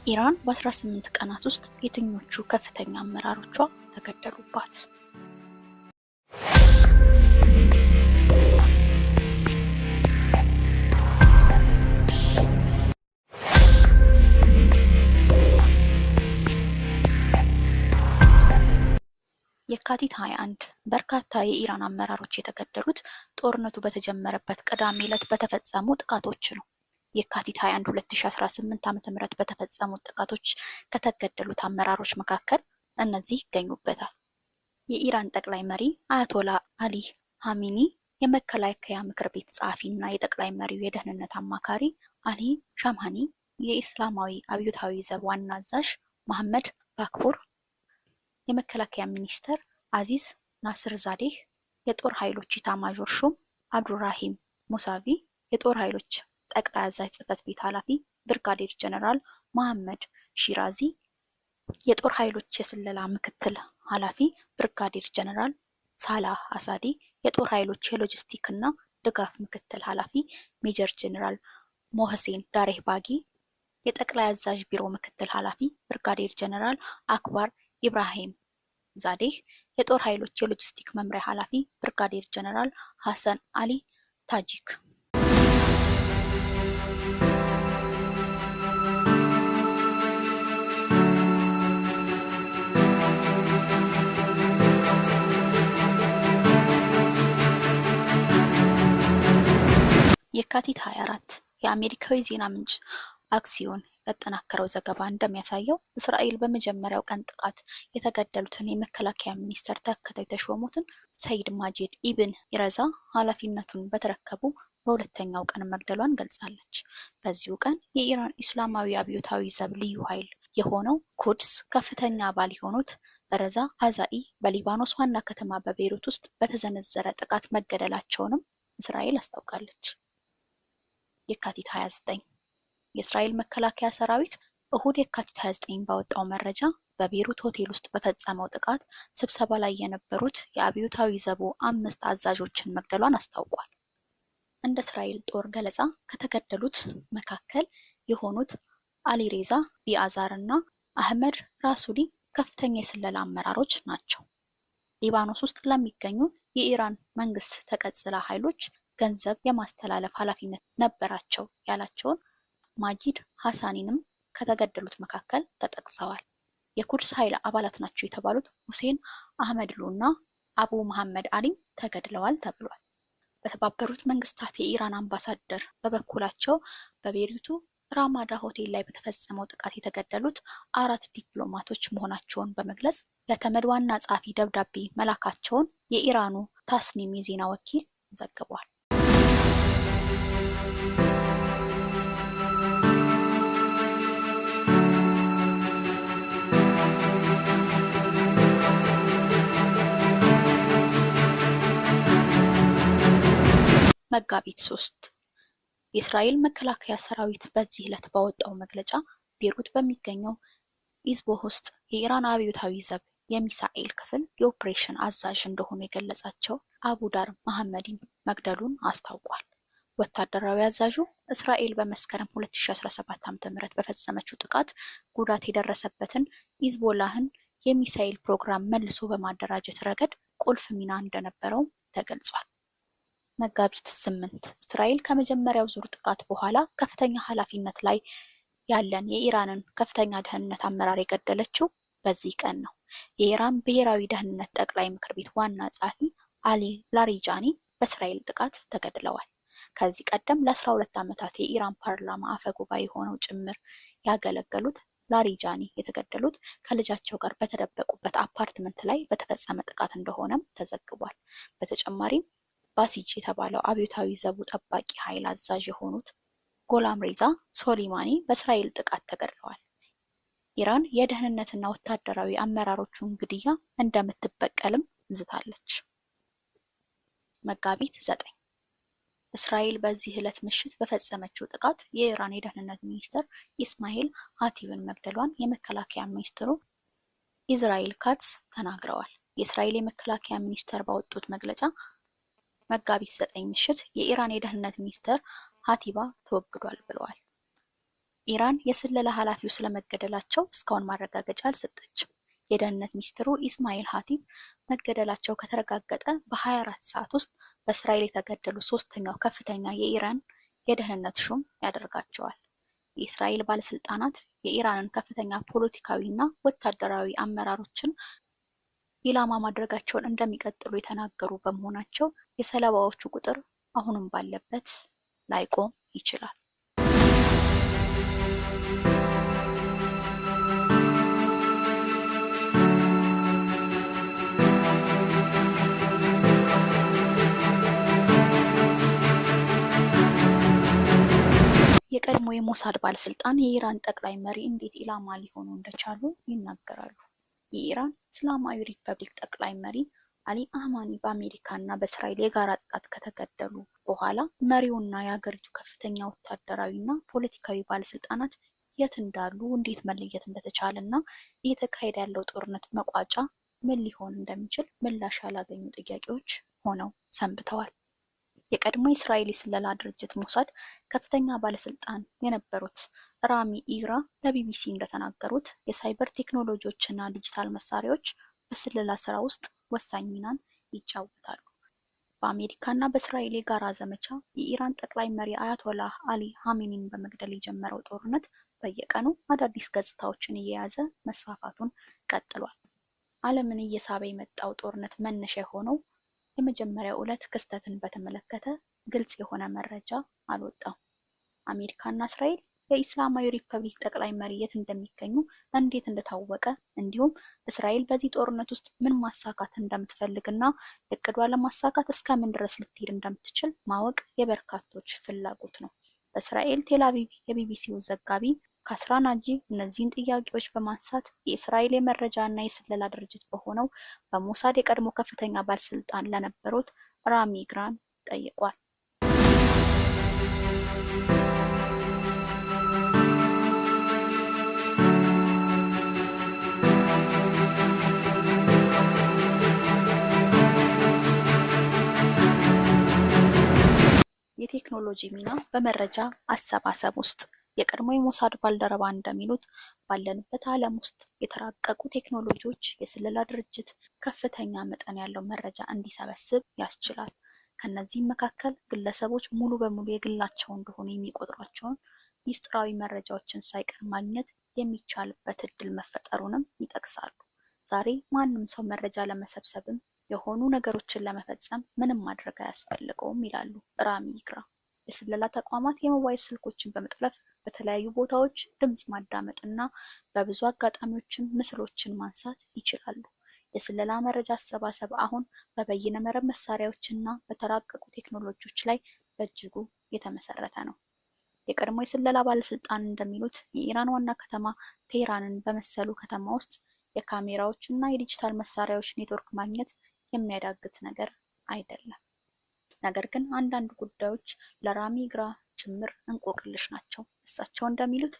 ኢራን በ18 ቀናት ውስጥ የትኞቹ ከፍተኛ አመራሮቿ ተገደሉባት? የካቲት 21 በርካታ የኢራን አመራሮች የተገደሉት ጦርነቱ በተጀመረበት ቅዳሜ ዕለት በተፈጸሙ ጥቃቶች ነው። የካቲት 21 2018 ዓ.ም በተፈጸሙት ጥቃቶች ከተገደሉት አመራሮች መካከል እነዚህ ይገኙበታል። የኢራን ጠቅላይ መሪ አያቶላ አሊ ኻሚኒ፣ የመከላከያ ምክር ቤት ጸሐፊ እና የጠቅላይ መሪው የደህንነት አማካሪ አሊ ሻምሃኒ፣ የኢስላማዊ አብዮታዊ ዘብ ዋና አዛዥ መሐመድ ባክፑር፣ የመከላከያ ሚኒስትር አዚዝ ናስርዛዴህ፣ የጦር ኃይሎች ኢታማዦር ሹም አብዱራሂም ሙሳቪ፣ የጦር ኃይሎች ጠቅላይ አዛዥ ጽሕፈት ቤት ኃላፊ ብርጋዴር ጀነራል መሐመድ ሺራዚ፣ የጦር ኃይሎች የስለላ ምክትል ኃላፊ ብርጋዴር ጀነራል ሳላህ አሳዲ፣ የጦር ኃይሎች የሎጂስቲክ እና ድጋፍ ምክትል ኃላፊ ሜጀር ጀነራል ሞህሴን ዳሬህባጊ፣ የጠቅላይ አዛዥ ቢሮ ምክትል ኃላፊ ብርጋዴር ጀነራል አክባር ኢብራሂም ዛዴህ፣ የጦር ኃይሎች የሎጂስቲክ መምሪያ ኃላፊ ብርጋዴር ጀነራል ሐሰን አሊ ታጂክ። የካቲት 24 የአሜሪካዊ ዜና ምንጭ አክሲዮን ያጠናከረው ዘገባ እንደሚያሳየው እስራኤል በመጀመሪያው ቀን ጥቃት የተገደሉትን የመከላከያ ሚኒስትር ተክተው የተሾሙትን ሰይድ ማጂድ ኢብን ኢረዛ ኃላፊነቱን በተረከቡ በሁለተኛው ቀን መግደሏን ገልጻለች። በዚሁ ቀን የኢራን እስላማዊ አብዮታዊ ዘብ ልዩ ኃይል የሆነው ኩድስ ከፍተኛ አባል የሆኑት ረዛ ሀዛኢ በሊባኖስ ዋና ከተማ በቤይሩት ውስጥ በተሰነዘረ ጥቃት መገደላቸውንም እስራኤል አስታውቃለች። የካቲት 29 የእስራኤል መከላከያ ሰራዊት እሁድ የካቲት 29 ባወጣው መረጃ በቤይሩት ሆቴል ውስጥ በፈጸመው ጥቃት ስብሰባ ላይ የነበሩት የአብዮታዊ ዘቡ አምስት አዛዦችን መግደሏን አስታውቋል። እንደ እስራኤል ጦር ገለጻ ከተገደሉት መካከል የሆኑት አሊሬዛ ቢአዛር እና አህመድ ራሱሊ ከፍተኛ የስለላ አመራሮች ናቸው። ሊባኖስ ውስጥ ለሚገኙ የኢራን መንግስት ተቀጽላ ኃይሎች ገንዘብ የማስተላለፍ ኃላፊነት ነበራቸው ያላቸውን ማጂድ ሐሳኒንም ከተገደሉት መካከል ተጠቅሰዋል። የኩድስ ኃይል አባላት ናቸው የተባሉት ሁሴን አህመድሉ እና አቡ መሐመድ አሊም ተገድለዋል ተብሏል። በተባበሩት መንግስታት የኢራን አምባሳደር በበኩላቸው በቤይሩቱ ራማዳ ሆቴል ላይ በተፈጸመው ጥቃት የተገደሉት አራት ዲፕሎማቶች መሆናቸውን በመግለጽ ለተመድ ዋና ጸሐፊ ደብዳቤ መላካቸውን የኢራኑ ታስኒም የዜና ወኪል ዘግቧል። መጋቢት 3 የእስራኤል መከላከያ ሰራዊት በዚህ ዕለት ባወጣው መግለጫ ቤይሩት በሚገኘው ኢዝቦህ ውስጥ የኢራን አብዮታዊ ዘብ የሚሳኤል ክፍል የኦፕሬሽን አዛዥ እንደሆኑ የገለጻቸው አቡዳር መሐመዲን መግደሉን አስታውቋል። ወታደራዊ አዛዡ እስራኤል በመስከረም 2017 ዓ.ም በፈጸመችው ጥቃት ጉዳት የደረሰበትን ሂዝቦላህን የሚሳኤል ፕሮግራም መልሶ በማደራጀት ረገድ ቁልፍ ሚና እንደነበረው ተገልጿል። መጋቢት 8 እስራኤል ከመጀመሪያው ዙር ጥቃት በኋላ ከፍተኛ ኃላፊነት ላይ ያለን የኢራንን ከፍተኛ ደህንነት አመራር የገደለችው በዚህ ቀን ነው። የኢራን ብሔራዊ ደህንነት ጠቅላይ ምክር ቤት ዋና ጸሐፊ አሊ ላሪጃኒ በእስራኤል ጥቃት ተገድለዋል። ከዚህ ቀደም ለ12 ዓመታት የኢራን ፓርላማ አፈ ጉባኤ ሆነው ጭምር ያገለገሉት ላሪጃኒ የተገደሉት ከልጃቸው ጋር በተደበቁበት አፓርትመንት ላይ በተፈጸመ ጥቃት እንደሆነም ተዘግቧል። በተጨማሪም ባሲጅ የተባለው አብዮታዊ ዘቡ ጠባቂ ኃይል አዛዥ የሆኑት ጎላምሬዛ ሶሊማኒ በእስራኤል ጥቃት ተገድለዋል። ኢራን የደህንነትና ወታደራዊ አመራሮቹን ግድያ እንደምትበቀልም ዝታለች። መጋቢት 9 እስራኤል በዚህ ዕለት ምሽት በፈጸመችው ጥቃት የኢራን የደህንነት ሚኒስትር ኢስማኤል ሀቲብን መግደሏን የመከላከያ ሚኒስትሩ ኢዝራኤል ካትስ ተናግረዋል። የእስራኤል የመከላከያ ሚኒስተር ባወጡት መግለጫ መጋቢት 9 ምሽት የኢራን የደህንነት ሚኒስትር ሀቲባ ተወግዷል ብለዋል። ኢራን የስለላ ኃላፊው ስለመገደላቸው እስካሁን ማረጋገጫ አልሰጠችም። የደህንነት ሚኒስትሩ ኢስማኤል ሀቲብ መገደላቸው ከተረጋገጠ በ24 ሰዓት ውስጥ በእስራኤል የተገደሉ ሶስተኛው ከፍተኛ የኢራን የደህንነት ሹም ያደርጋቸዋል። የእስራኤል ባለስልጣናት የኢራንን ከፍተኛ ፖለቲካዊና ወታደራዊ አመራሮችን ኢላማ ማድረጋቸውን እንደሚቀጥሉ የተናገሩ በመሆናቸው የሰለባዎቹ ቁጥር አሁንም ባለበት ላይቆም ይችላል። የቀድሞ የሞሳድ ባለስልጣን የኢራን ጠቅላይ መሪ እንዴት ኢላማ ሊሆኑ እንደቻሉ ይናገራሉ። የኢራን እስላማዊ ሪፐብሊክ ጠቅላይ መሪ አሊ ኻሜኒ በአሜሪካ እና በእስራኤል የጋራ ጥቃት ከተገደሉ በኋላ መሪውና የሀገሪቱ ከፍተኛ ወታደራዊ እና ፖለቲካዊ ባለስልጣናት የት እንዳሉ እንዴት መለየት እንደተቻለ እና እየተካሄደ ያለው ጦርነት መቋጫ ምን ሊሆን እንደሚችል ምላሽ ያላገኙ ጥያቄዎች ሆነው ሰንብተዋል። የቀድሞ የእስራኤል የስለላ ድርጅት ሞሳድ ከፍተኛ ባለስልጣን የነበሩት ራሚ ኢግራ ለቢቢሲ እንደተናገሩት የሳይበር ቴክኖሎጂዎች እና ዲጂታል መሳሪያዎች በስለላ ስራ ውስጥ ወሳኝ ሚናን ይጫወታሉ። በአሜሪካ እና በእስራኤል የጋራ ዘመቻ የኢራን ጠቅላይ መሪ አያቶላህ አሊ ኻሜኒን በመግደል የጀመረው ጦርነት በየቀኑ አዳዲስ ገጽታዎችን እየያዘ መስፋፋቱን ቀጥሏል። ዓለምን እየሳበ የመጣው ጦርነት መነሻ የሆነው የመጀመሪያው ዕለት ክስተትን በተመለከተ ግልጽ የሆነ መረጃ አልወጣም። አሜሪካና እስራኤል የኢስላማዊ ሪፐብሊክ ጠቅላይ መሪ የት እንደሚገኙ እንዴት እንደታወቀ እንዲሁም እስራኤል በዚህ ጦርነት ውስጥ ምን ማሳካት እንደምትፈልግና እቅዷን ለማሳካት እስከምን ድረስ ልትሄድ እንደምትችል ማወቅ የበርካቶች ፍላጎት ነው። በእስራኤል ቴልአቪቭ የቢቢሲው ዘጋቢ ካስራ ናጂ እነዚህን ጥያቄዎች በማንሳት የእስራኤል የመረጃ እና የስለላ ድርጅት በሆነው በሞሳድ የቀድሞ ከፍተኛ ባለስልጣን ለነበሩት ራሚ ግራን ጠይቋል። የቴክኖሎጂ ሚና በመረጃ አሰባሰብ ውስጥ የቀድሞ የሞሳድ ባልደረባ እንደሚሉት ባለንበት ዓለም ውስጥ የተራቀቁ ቴክኖሎጂዎች የስለላ ድርጅት ከፍተኛ መጠን ያለው መረጃ እንዲሰበስብ ያስችላል። ከነዚህም መካከል ግለሰቦች ሙሉ በሙሉ የግላቸው እንደሆኑ የሚቆጥሯቸውን ሚስጥራዊ መረጃዎችን ሳይቀር ማግኘት የሚቻልበት እድል መፈጠሩንም ይጠቅሳሉ። ዛሬ ማንም ሰው መረጃ ለመሰብሰብም የሆኑ ነገሮችን ለመፈጸም ምንም ማድረግ አያስፈልገውም ይላሉ ራሚ ኢግራ። የስለላ ተቋማት የሞባይል ስልኮችን በመጥለፍ በተለያዩ ቦታዎች ድምጽ ማዳመጥ እና በብዙ አጋጣሚዎችም ምስሎችን ማንሳት ይችላሉ። የስለላ መረጃ አሰባሰብ አሁን በበይነ መረብ መሳሪያዎች እና በተራቀቁ ቴክኖሎጂዎች ላይ በእጅጉ የተመሰረተ ነው። የቀድሞ የስለላ ባለስልጣን እንደሚሉት የኢራን ዋና ከተማ ቴህራንን በመሰሉ ከተማ ውስጥ የካሜራዎች እና የዲጂታል መሳሪያዎች ኔትወርክ ማግኘት የሚያዳግት ነገር አይደለም። ነገር ግን አንዳንድ ጉዳዮች ለራሚ ኢግራ ጭምር እንቆቅልሽ ናቸው። እሳቸው እንደሚሉት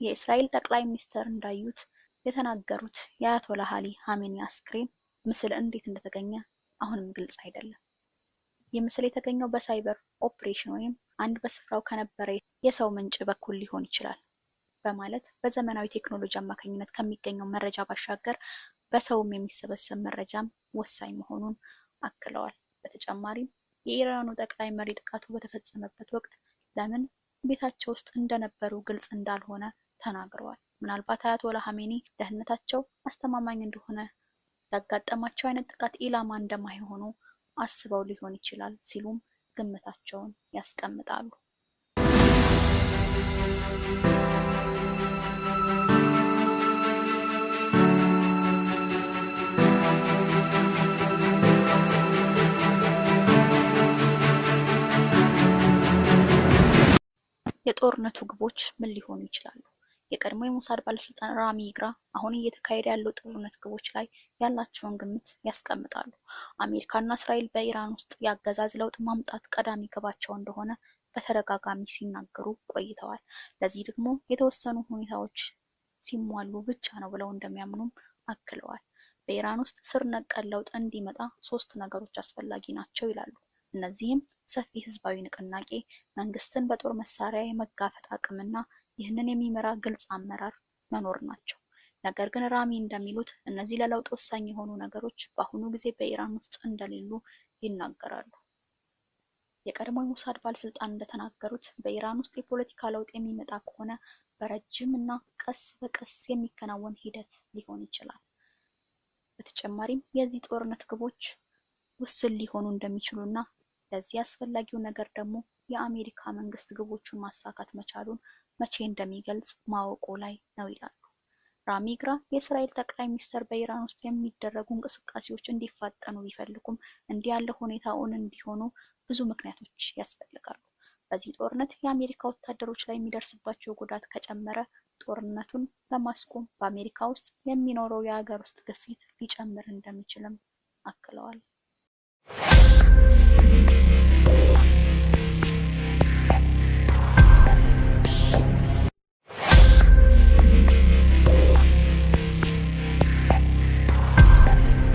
የእስራኤል ጠቅላይ ሚኒስትር እንዳዩት የተናገሩት የአያቶላህ አሊ ኻሜኒ አስክሬን ምስል እንዴት እንደተገኘ አሁንም ግልጽ አይደለም። ይህ ምስል የተገኘው በሳይበር ኦፕሬሽን ወይም አንድ በስፍራው ከነበረ የሰው ምንጭ በኩል ሊሆን ይችላል በማለት በዘመናዊ ቴክኖሎጂ አማካኝነት ከሚገኘው መረጃ ባሻገር በሰውም የሚሰበሰብ መረጃም ወሳኝ መሆኑን አክለዋል። በተጨማሪም የኢራኑ ጠቅላይ መሪ ጥቃቱ በተፈጸመበት ወቅት ለምን ቤታቸው ውስጥ እንደነበሩ ግልጽ እንዳልሆነ ተናግረዋል። ምናልባት አያቶላህ ኻሜኒ ደህንነታቸው አስተማማኝ እንደሆነ ያጋጠማቸው አይነት ጥቃት ኢላማ እንደማይሆኑ አስበው ሊሆን ይችላል ሲሉም ግምታቸውን ያስቀምጣሉ። የጦርነቱ ግቦች ምን ሊሆኑ ይችላሉ? የቀድሞ የሞሳድ ባለስልጣን ራሚ ኢግራ አሁን እየተካሄደ ያለው ጦርነት ግቦች ላይ ያላቸውን ግምት ያስቀምጣሉ። አሜሪካና እስራኤል በኢራን ውስጥ የአገዛዝ ለውጥ ማምጣት ቀዳሚ ግባቸው እንደሆነ በተደጋጋሚ ሲናገሩ ቆይተዋል። ለዚህ ደግሞ የተወሰኑ ሁኔታዎች ሲሟሉ ብቻ ነው ብለው እንደሚያምኑም አክለዋል። በኢራን ውስጥ ስር ነቀል ለውጥ እንዲመጣ ሶስት ነገሮች አስፈላጊ ናቸው ይላሉ። እነዚህም ሰፊ ህዝባዊ ንቅናቄ፣ መንግስትን በጦር መሳሪያ የመጋፈጥ አቅምና ይህንን የሚመራ ግልጽ አመራር መኖር ናቸው። ነገር ግን ራሚ እንደሚሉት እነዚህ ለለውጥ ወሳኝ የሆኑ ነገሮች በአሁኑ ጊዜ በኢራን ውስጥ እንደሌሉ ይናገራሉ። የቀድሞ የሞሳድ ባለስልጣን እንደተናገሩት በኢራን ውስጥ የፖለቲካ ለውጥ የሚመጣ ከሆነ በረጅም እና ቀስ በቀስ የሚከናወን ሂደት ሊሆን ይችላል። በተጨማሪም የዚህ ጦርነት ግቦች ውስን ሊሆኑ እንደሚችሉ እና ለዚህ አስፈላጊው ነገር ደግሞ የአሜሪካ መንግስት ግቦቹን ማሳካት መቻሉን መቼ እንደሚገልጽ ማወቁ ላይ ነው ይላሉ። ራሚ ግራ የእስራኤል ጠቅላይ ሚኒስትር በኢራን ውስጥ የሚደረጉ እንቅስቃሴዎች እንዲፋጠኑ ቢፈልጉም እንዲህ ያለ ሁኔታ እውን እንዲሆኑ ብዙ ምክንያቶች ያስፈልጋሉ። በዚህ ጦርነት የአሜሪካ ወታደሮች ላይ የሚደርስባቸው ጉዳት ከጨመረ ጦርነቱን ለማስቆም በአሜሪካ ውስጥ የሚኖረው የሀገር ውስጥ ግፊት ሊጨምር እንደሚችልም አክለዋል።